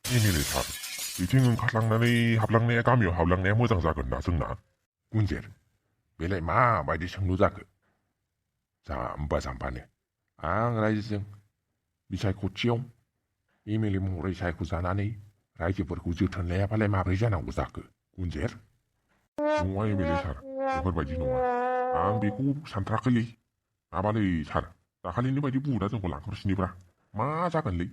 이민을 살. 이थिं은 खारलांनानै हाबलांनाया गामियाव हाबलांनाया मोजां जागोन ना जोंना। गुनजेर बेलाय माबायदि सोंलु जाखो? जाम्बा जाम्बानो आं रायजोजों बिसायख'थियाव एमएलए महरै सायख'जानानै रायजोफोरखौ जोथोन लायाबालाय माबोरै जानांगौ जाखो गुनजेर? नङा एमएलए सार, बेफोरबायदि नङा। आं बेखौ सानथ्राखैलै। माबालै सार, दाखालिनि बायदि बुहुदा जोंखौ लांखारसिनोब्रा मा जागोनलै?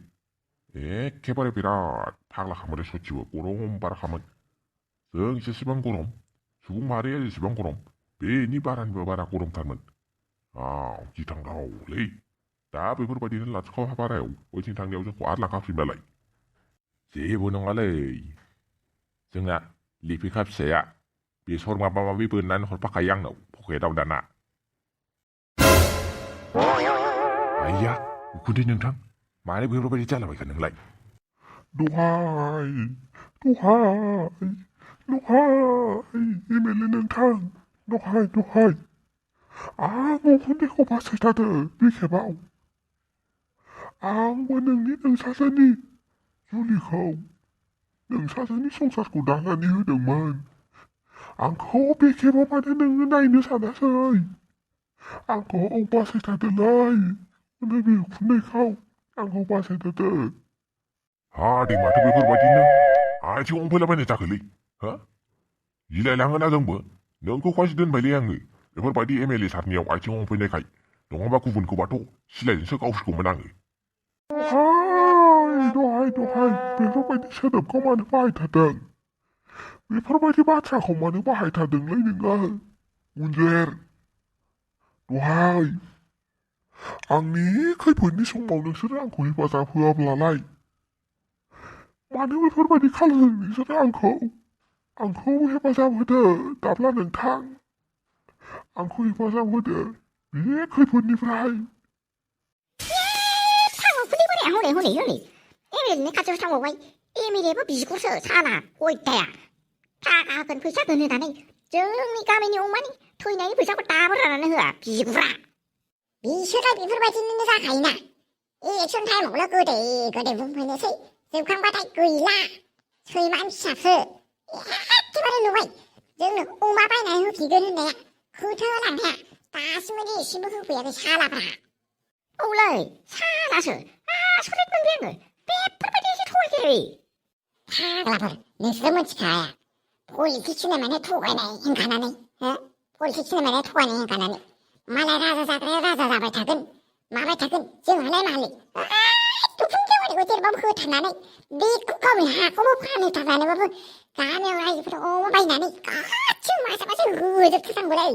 एखेबारे बिराद फाग्ला खामोन सयथिबो गरम बारखामोन। जों जेसेबां गरम, सुबुं माहारिया जेसेबां गरम, बेनि बारानिबो बारा गरमथारमोन। गिथावथावलै। दा बेफोरबायदिनो लाथिख' बारायाव बैथिं थांनायाव जोंखौ आरो लांखारफिनबालाय? जेबो नङालै, जोंना लिपिका फिसाया बेसर माबा माबि बोननानै हरफाखायो आंनाव पकेटाव दाना। आइया उखुन्दै नोंथां, मानो बेफोरबायदि जालाबायखो नोंलाय? दहाय एमएलए नोंथां, दहाय आं उखुन्दैखौ बासायथारदों बे खेबाव। आंबो नोंसाजोनि जुलिखौ, नोंसाजोनि संसारखौ दानानै होदोंमोन। आंखौ बे खेबाव मानो नोङो नायनो सानासै? आंखौ बासायथारदोलाय, नैबे उखुन्दैखौ आंखौ बासायथारदो। हादै माथो बेफोरबायदिनो आथिं हमफैलाबायनाय जाखोलै? हो? गिलायलाङोना जोंबो। नोंखौ खासि दोनबायलै आङो बेफोरबायदि एमएलए सारनियाव आथिं हमफैनायखाय। नङाबा गुबुनखौबाथ' सिलायजोंसो गावसिगौमोन आङो। दहाय बेफोरबायदि सोदोबखौ मानो बाहायथारदों? बेफोरबायदि बाथ्राखौ मानो बाहायथारदोंलै नोङो गुनजेर? दहाय आंनि खैफोदनि समाव नोंसोरो आंखौ हेफाजाब होआब्लालाय मानो बेफोरबायदि खालामदों नोंसोरो आंखौ हेफाजाब होदो दाब्ला नोंथां। आंखौ हेफाजाब होदो बे खैफोदनिफ्राय। हनै एमएलएनि खाथियावसो थांबावबाय। एमएलएबो बिगुरसो साला गयथाया। थाखा होगोन फैसा होगोन होननानै जोंनि गामिनि अमानि थैनायनि फैसाखौ दाबो राननानै होआ बिगुरा। बिसोरलाय बेफोरबायदिनो जाखायोना। इलेक्सन टाइमावल' गोदै बुंफैनोसै, जोबखांबाथाय गैला। सैमानि फिसासो एखेबारे नुबाय जोंनो अमा बायनानै होफिनगोन होननाया, होथोलांनाया दासिमबो एसेबो होफैयाखै सालाफ्रा। औलै सालासो आसरित मोनबाय आङो, बेफोरबायदि एसे थगायखेरै। फाग्लाफोर, नोंसोर मिथिखाया पलिटिक्स होननाय माने थगायनाय होनखानानै, पलिटिक्स होननाय माने थगायनाय होनखानानै। मालाय राजा जाग्राया राजा जाबाय थागोन, माबाय थागोन, जोंहालाय मालाय दुफुं खेवारिखौ जेरबाबो होथारनानै, बेखौ गावनि हाखौबो फानहोथारनानैबाबो गामियाव रायजोफोरा अमा बायनानै गासिबो मासे होजोबथारनांगौलै।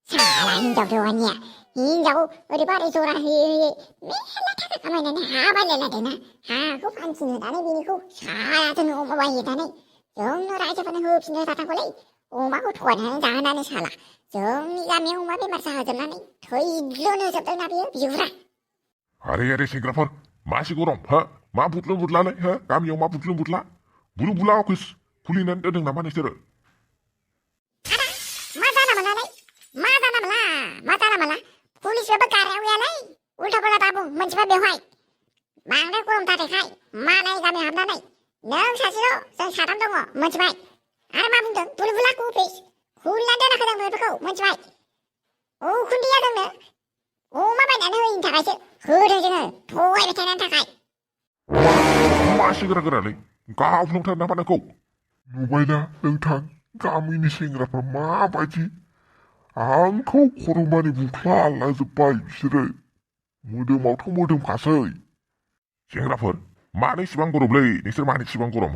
साला हिनजाव देवानिया हिनजाव ओरैबा ओरै जरा होयै मेरला थाखा खामायनानै हा बायलायलायदोंना, हाखौ फानफिन होनानै बेनिखौ सालाजोंनो अमा बायहोनानै जोंनो रायजोफोरनो होफिननो थानांगौलै। अमाखौ थगायनानै जाहोनानै साला जोंनि गामियाव अमा बेमार जाहोजोबनानै थैग्लोन होजोबदोंना बेयो बिगुरा। आरे सेंग्राफोर, मासे गरम मा बुदलुन बुदलालाय? गामियाव मा बुदलुन बुदला? बुलु बुला अफिस खुलिनानै दोनदों नामा नोंसोरो? मा जाना मोनला पुलिसफ्राबो गारायाव गैयालै, उल्था पुल्था दा बुं मोनथिबाय बेवहाय। बांद्राय गरम जादोंखाय मालाय गामि हाबनानै नों सासेल' जों साथाम दङ मोनथिबाय। आरो मा बुंदों बुलबुला अफिस खुलिनानै दोनाखै जों बेफोरखौ मोनथिबाय। उखुन्दैया जोंनो अमा बायनानै होयैनि थाखायसो होदों जोङो, थगायबाय थानायनि थाखाय। मासे गोरालै गावफ्लंथार नामा नोंखौ? नुबायना नोंथां, गामिनि सेंग्राफ्रा माबायदि आंखौ खर'मानि बुख्लालाजोब्बाय बिसोरो। मोदोमावथ' मोदोमखासै। सेंग्राफोर, मानो इसिबां गरमलै नोंसोर? मानो इसिबां गरम?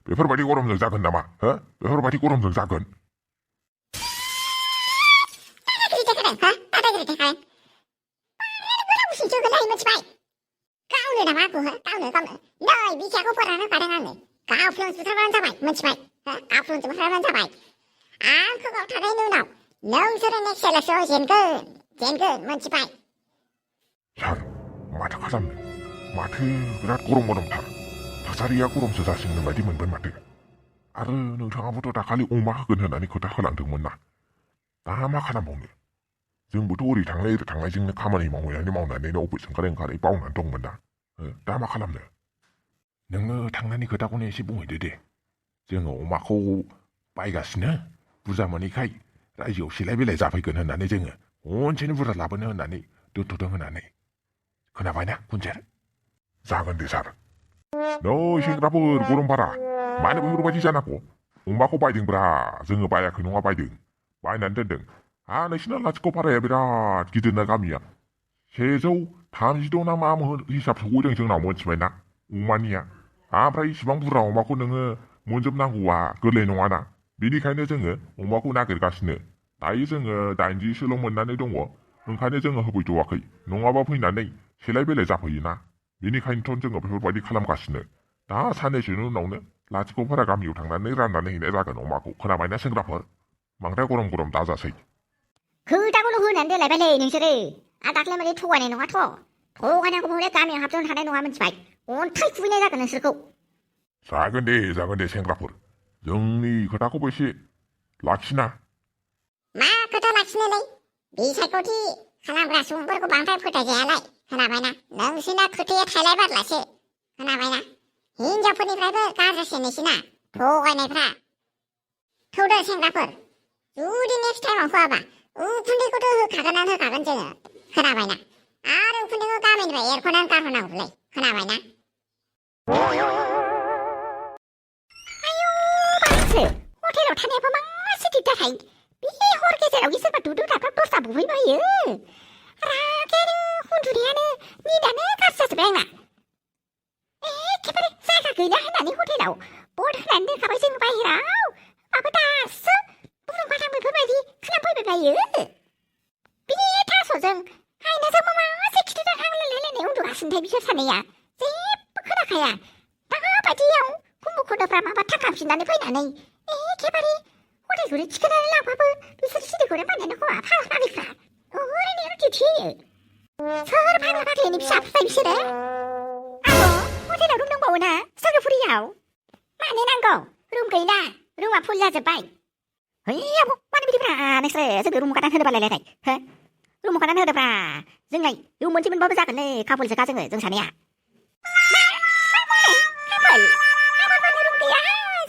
बेफोरबायदि गरमजों जागोन नामा? बेफोरबायदि गरमजों जागोन? गावनो नामा आंखौ गावनो नै बिखाखौ फोरानना होखादों आङो। गावफ्लंजोबथारबानो जाबाय मोनथिबाय। गावफ्लंजोबथारबानो जाबाय। आंखौ गावथारनायनि उनाव नोंसोरो नेक्स्ट इलेक्सनाव जेनगोन मोनथिबाय। सार, माथो खालामनो? माथो बिराद गरमथार। थासारिया गरमसो जासिगोन बायदि मोनबाय माथो। आरो नोंथाङाबोथ' दाखालि अमा होगोन होननानै खोथा होलांदोंमोन ना। दा मा खालामबावनो? जोंबोथ' ओरै थांनायजोंनो खामानि मावनानै अफिस ओंखारै बावनानै दंमोन ना। दा मा खालामनो? नोङो थांनायनि खोथाखौनो एसे बुंहैदो दे जोङो अमाखौ बायगासिनो बुरजा मोनैखाय रायजोआव सेलाय बेलाय जाफैगोन होननानै जोङो खनसेनो बुरजा लाबोनो होननानै दोनथ'दों होननानै खोनाबायना गुनजेर जागोन दे सार नै सेंग्राफोर गरम बारा मानो बेफोरबायदि जानांगौ अमाखौ बायदोंब्रा जोङो बायाखै नङा बायनानै दोनदों नोंसिना लाथिख' भाराया बिराद गिदिरना गामिया 132 ना मा हिसाब सौहैदों जोंनाव मोनथिबायना अमानिया ओमफ्राय इसिबां बुरजा अमाखौ नोङो मोनजोबनांगौआ गोरलै नङाना बेनिखायनो जोङो अमाखौ नागिरगासिनो दायो जोङो 80सोल' मोननानै दङ ओंखायनो जोङो होफैथ'वाखै नङाबा फैनानै सेलाय बेलाय जाफैयोना बेनिखायनोथ' जोङो बेफोरबायदि खालामगासिनो दा साननैसोनि उनावनो लाथिख' भारा गामियाव थांनानै राननानै हैनाय जागोन अमाखौ खोनाबायना सेंग्राफोर बांद्राय गरम दाजासै खोथाखौल' होनानै देलायबायलै नोंसोरो दाख्लै माने थगायनाय नङाथ' थगायनांगौ हले गामियाव हाबजोबनो हानाय नङा मिथिबाय अन्थाइ खुबैनाय जागोन नोंसोरखौ जागोन दे सेंग्राफोर जोंनि खोथाखौबो एसे लाखिना मा खोथा लाखिनोलै बिसायख'थि खालामग्रा सुबुंफोरखौ बांद्राय फोथायजायालाय खोनाबायना नोंसिना खोथाया थायलाय बारलासो खोनाबायना हिनजावफोरनिफ्रायबो गाज्रिसिन नोंसिना थगायनायफ्रा थौदो सेंग्राफोर जुदि नेक्स्ट टाइमाव होआबा उखुन्दैखौथ' होखागोन जोङो खोनाबायना आरो उखुन्दैखौ गामिनिफ्राय एरख'नानै गारहरनांगौलै खोनाबायना बासो हटेलाव थानायाबो मासे दिगदारहाय बे हर गेजेराव सोरबा दुदुदाफ्राव दस्रा बुहैबायो रागायानो उन्दुनायानो निदानो गाज्रि जाजोब्बाय आंना एखेबारे जायगा गैला होननानै हटेलाव बर्ड होनानै दोनखाबाय जों बाहेराव माबा दासो बुरुं बादां बेफोरबायदि खालामफैबाय बायो बे थास'जों आयनाजों मासे खिथु दानहांलायलायनाय उन्दुगासिनोथाय बिसोर सानैया जेबो खोनाखाया दाबायदियाव कुम्भकर्णफ्रा माबा थांखांफिननानै फैनानै एखेबारे हटेलखौनो थिखोनानै लांबाबो बिसोर सिरिखौनो बानायनो खोमा फाग्लाफ्रा ओरैनो रुटि होयो सोर फाग्ला फाग्लानि फिसाफोरथाय बिसोरो हटेलाव रुम दंबावो ना सागुफुरियाव मानो नांगौ रुम गैला रुमा फुल जाजोब्बाय है आब' मानो बिदिब्रा नोंसोरो जोंनो रुम गादान होनो बालायलायनाय हो रुम गादान होदोब्रा जोंलाय रुम मोनसे मोनबाबो जागोनलै कापलसोखा जों सानैया कापलफोरनो रुम गैया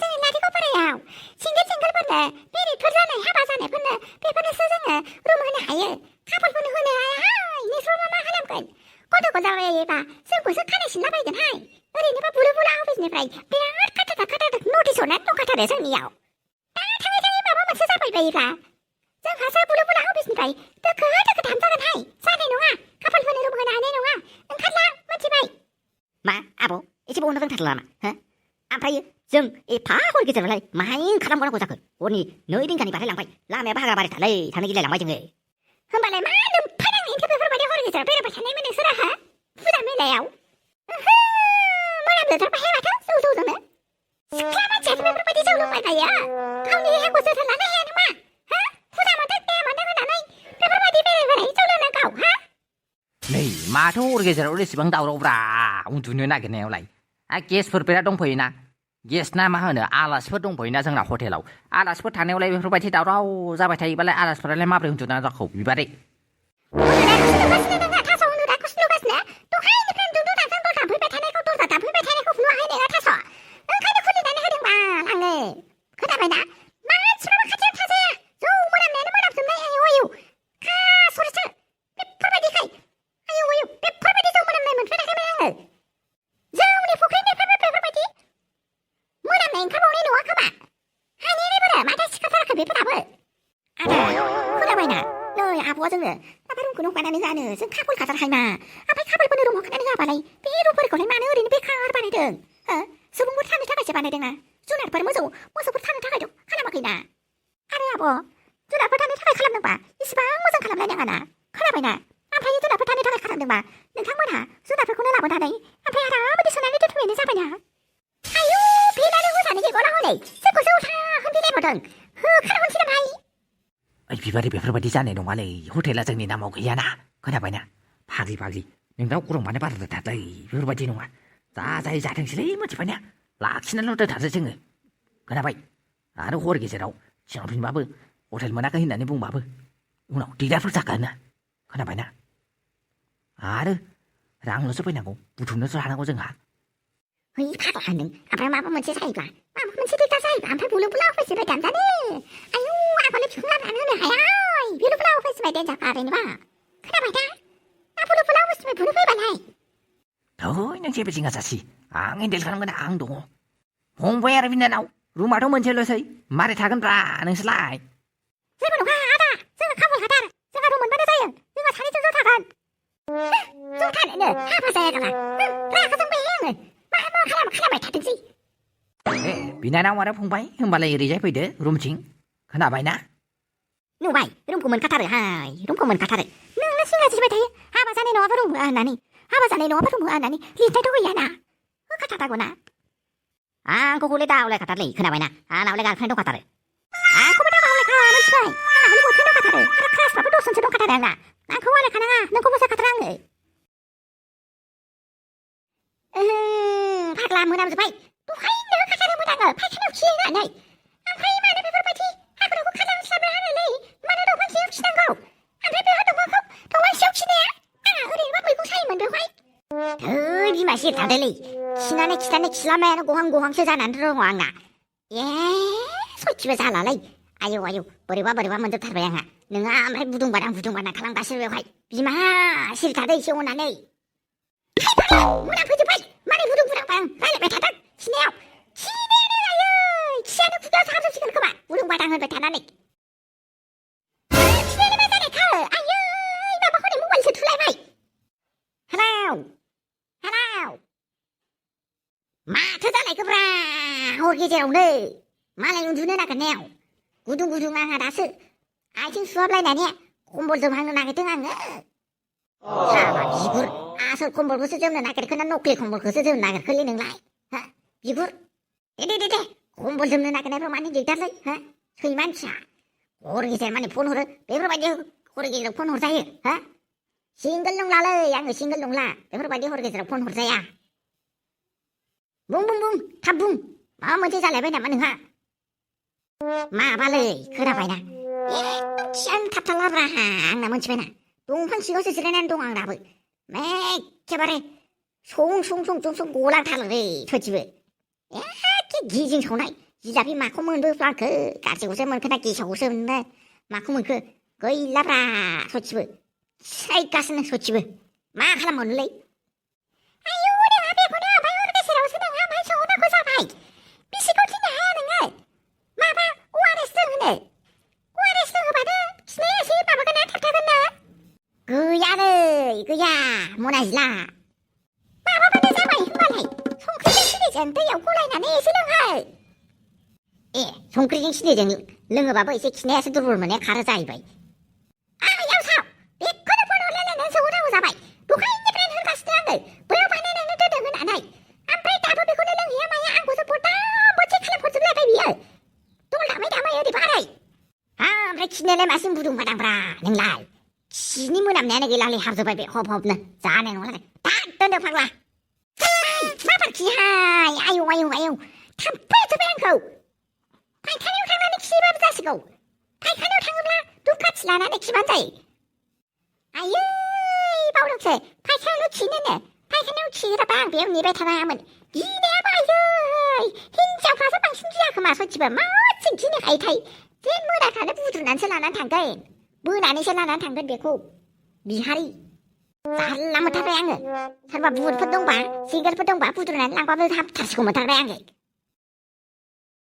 जोंनि लाथिख' भारायाव सिंगेलफोरनो पेरिडफोर जानाय हाबा जानायफोरनो बेफोरनोसो जोङो रुम होनो हायो कापलफोरनो होनो हायाहाय नोंसोर मा खालामगोन गथ' जाबायोबा जोंखौसो खानाय सिनलाबायगोनहाय ओरैनोबा बुला अफिसनिफ्राय बिराद खाथादाक नटिस हरनानै दंखाथारो जोंनियाव दा थाङै माबा मोनसे जाबायबायोब्ला जोंहासो बुला अफिसनिफ्राय दोखो थांजागोनहाय जानाय नङा कापलफोरनो रुम होनो हानाय नङा ओंखारला मिथिबाय मा आब' एसे बावनो रोंथारला नामा हो ओमफ्राय जों एफा हर गेजेरावलाय माहाय ओंखारलांबावनांगौ जाखो हरनि 2 रिंगानि बारलांबाय लामाया भागाबारिथारलै थांनो गिलायलांबाय जोङो होमबालाय मा लोमफानांनायनिथो बेफोरबायदि हर गेजेराव बेरायबाय थानायमोन नोंसोरो हा फुजा मेलायाव मोनामजोबथारबाय माथो जौजोंनो सिख्ला मानसियाथ' बेफोरबायदि जौ लोंबाय थायो गावनि देहाखौ जोथोन लानो हाया नामा हा फुजा मोनदों देहा मोनदों होननानै बेफोरबायदि बेरायबाय जौ लोंनांगौ हा नै माथो हर गेजेराव एसेबां दावरावब्रा उन्दुनो नागिरनायावलाय गेसफोर बिराद दंफैयोना गेस ना मा होनो आलासिफोर दंफैयोना जोंना हटेलाव आलासिफोर थानायावलाय बेफोरबायदि दावराव जाबाय थायोबालाय आलासिफोरालाय माबोरै उन्दुना जाखौ बिबारै आब'आ जोंनो माबा रुमखौ बानायनानै जानो जों कापल खाथारहाय मा ओमफ्राय कापलफोरनो रुमाव खानानै होआबालाय बे रुमफोरखौलाय मानो ओरैनो बेखार बानायदों हो सुबुंफोर थानो थाखायसो बानायदोंना जुनारफोर मोसौफोर थानो थाखायथ' खालामाखैना आरो आब' जुनारफोर थानो थाखाय खालामदोंबा इसिबां मोजां खालामनाय नङाना खोनाबायना ओमफ्राय जुनारफोर थानो थाखाय खालामदोंबा नोंथांमोनहा जुनारफोरखौनो लाबोनानै ओमफ्राय आरामै सोनानै दोनफैनाय जाबायना आयु बेनानो मोजाङै गैबावला हनै जोंखौसो उल्था होनबिलायबावदों होखारहरनोसै नामाय ओइ बिबारै बेफोरबायदि जानाय नङालै हटेला जोंनि नामाव गैयाना खोनाबायना फाग्लि नोंनाव गरमानो बाराद्रायथारलै बेफोरबायदि नङा जा जाय जाथोंसैलै मिथिबायना लाखिनानैल' दोनथारसै जोङो खोनाबाय आरो हर गेजेराव थिनहरफिनबाबो हटेल मोनाखै होननानै बुंबाबो उनाव दिगदारफोर जागोन खोनाबायना आरो रांल'सो फैनांगौ बुथुमनोसो हानांगौ जोंहा 이 파도 능 오빠 마법 문제 사이가 마법 문제 됐다 사이가 안파 불러 페스티벌 단다네 아유 아버님 중간하는 하야 불러 페스티벌 된자 가래니 봐 그래 봐다 나 불러 페스티벌 불러 페발라이 thôi nhưng chị phải chính là gì anh đến khăn cái nào đúng không về là vì nào rồi mà đâu mình chơi lời gì mà để thằng con ra nên sẽ lại 세번 하다 제가 가볼 하다 제가 돈만 받아서요 내가 살이 좀 좋다간 좋다네 하바사야 가가 그래 가성 배양을 마뭐 하나만 타든지 vì này nào mà đâu không phải không phải là gì vậy phải để rồi chính khán giả vậy nè 누바이 룸코먼 카타르 하이 룸코먼 카타르 너는 신가지 집에 대해 하바산에 넣어버려 뭐하나니 하바산에 넣어버려 뭐하나니 리타도고 야나 카타다고나 아 고골레 다올레 카타르 그나바이나 아 나올레가 펜도 카타르 아 코바다가 올레 가는 치바이 아 그리고 펜도 카타르 아 크라스 바부 도선 저도 카타르나 아 그와레 가나가 너 고보사 카타랑을 박라 무남즈 바이 또 화인너 카타르 무당을 파이카노 치행가 아냐이 아 화이마네 베버바티 아 그리고 카타르 사벨 하늘레 마네도 환시 역시난 거 안베베 하던 거고 동환 시역시네 아 우리 막 물고 사이면 돼 화이 더비 맛이 다들리 지난해 기사매는 고항 세잔 안 들어오나 예 솔집에 살라래 아유 버리와 먼저 타봐야하 능아 아무리 무둥바랑 가랑 바실왜 화이 비마 실다들 시원하네 하이바라 문안 푸지 파이 마리 무둥바랑 빨리 타닥 시내요 시내는 아유 지하는 구겨서 합성 시간 그만 무둥바랑을 배타나네 시내는 매산에 가 아유 이봐봐 허리 무관세 둘라이 파이 하나우 마트잖아 그브라 호기제 오늘 말라용 눈에 나갔네요 구둥구둥한 하다스 아직 수업라이 나니 콤볼 좀 하는 나게 등한 거 사마 비굴 아서 콤볼 그 쓰점는 나게 그냥 놓길 콤볼 그 쓰점 나게 걸리는 라이 비굴 데데데데 콤볼 좀 나게 내로 많이 일달래 소위 많지 호르기제 많이 폰호를 배부르바지 호르기제 폰호 사이 싱글롱 라래 양의 싱글롱 라 배부르바지 호르기제 폰호 사야 붕붕붕 탑붕 먼저 잘해봐야 마능하 마발레 그라바이나 예 짠 탑탈라라 앙나먼 집에나 동판 시고서 지레난 동앙라브 매 개발해 송송송송송 고랑탈레 저 집에 야게 기징 소나이 지잡이 마코문 그 플랑크 가지고서면 그나 기셔고서는 마코문 그 일라라 저 집에 사이가스는 저 집에 마 하나 몰래 아유 우리 아베 보내 바이오르데스라고 쓰는 아마 좋은 거 사바이 미시고티나 하는 걸 마바 오아레스 거 받아 스네시 바바가 나 탑타겠나 그야 모나질라 바바바네 사바이 흠발라이 송크리징 시대전 또 요고라이나 내 쓰는 예 송크리징 시대전 릉어바바 이제 키네에서 들어오면 가르자이바이 아 야우사오 내 거는 번호를 내서 오라고 사바이 누가 있니 브랜 헐가스트한 걸 보여바네는 뜨등은 안 하이 안파이 따보비 고는 릉이야마야 안고서 보다 뭐지 칼을 포즈를 해봐비여 돌담이 담아 어디 봐라이 아 그래 키네네 맛은 무둥바당브라 능라이 지니 무남 내내기 랄리 합서바비 호흡호흡는 자네 놀라네 딱 던져 박라 마박지하이 아유 탐포에서 뱅코 파이카니오 당나니 키밥 자시고 파이카니오 당나라 똑같이 나나네 키반자이 아유 바우럭세 파이카니오 키네네 파이카니오 키라방 배운 입에 타나하면 이내 봐요 흰자 화서방 심지야 그마 소집에 멋진 기네 가이타이 제 뭐라 가는 부드러운 슬라난 당근 뭐나니 슬라난 당근 배고 미하리 잘나무 타라양은 설마 무엇 포동바 시글 포동바 부드러운 랑밥을 합타시고 못하라양게